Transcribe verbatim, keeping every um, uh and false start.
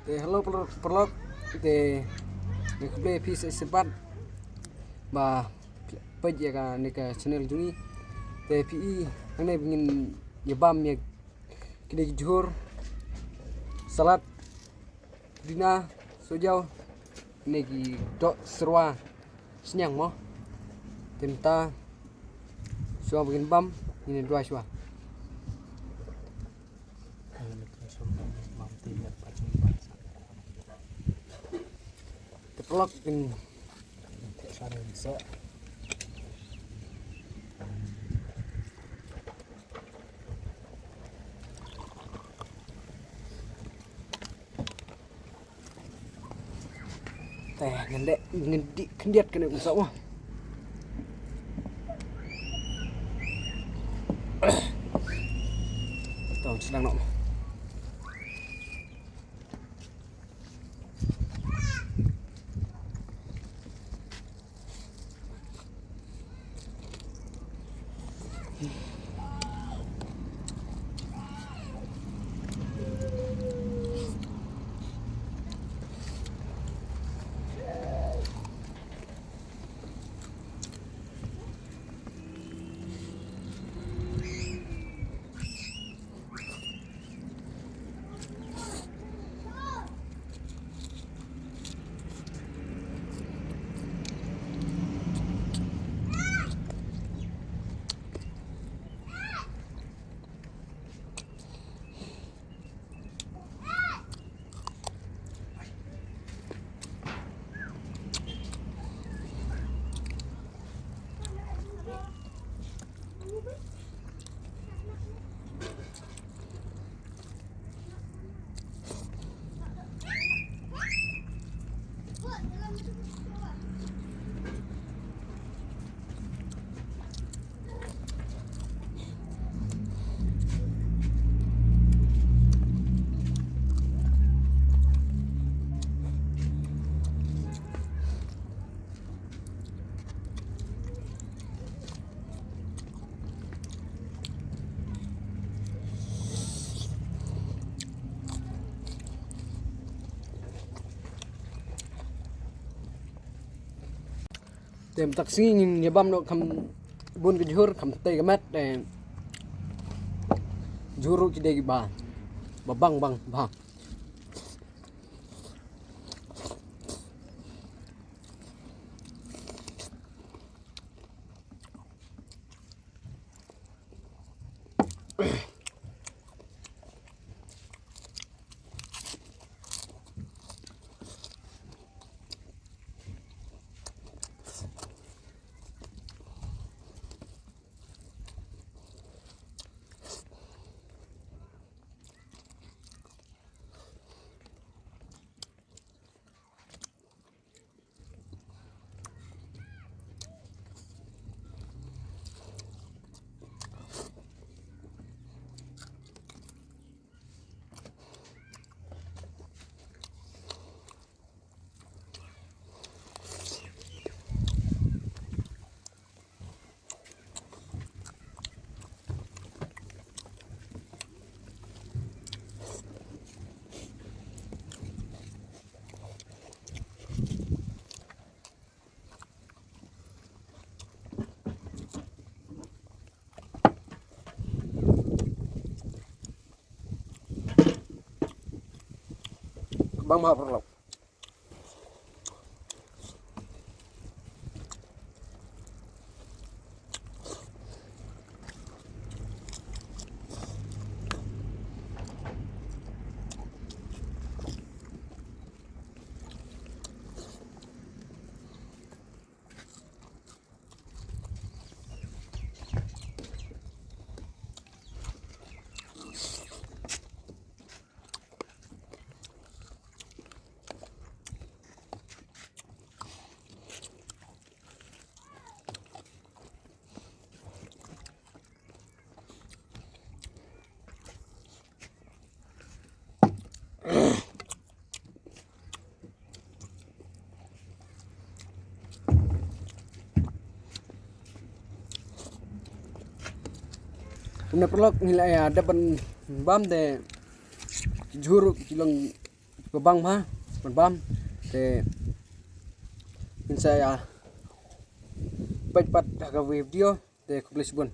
Te hello paralok, paralok. Te nga khublei phi sa shisien pat ba peit ïa kane ka channel jong ngi. Te phi i hangne ba ngin ïa bam ïa kine ki jhur, salad, pudina, sojaw, kine ki doh syrwa sniang mo. Te mynta shuwa ba ngin bam, ngin ïa duwai shuwa. Te paralok, ngin Te ngan dih, ngan dih khyndiat kane kumsah mo. Te sdang noh mo. Te mynta ka sngi ngin ïa bam noh kham bun ka jhur, kham tei ka met, eh, jhur ruh ki dei kiba, ba bang bang bha. Bang bha paralok. Kumne paralok ngi la ïa dep ban bam te jhur ki long ba bang bha ban bam. Te ngin sa ïa peit pat ha ka video. Te khublei shibun.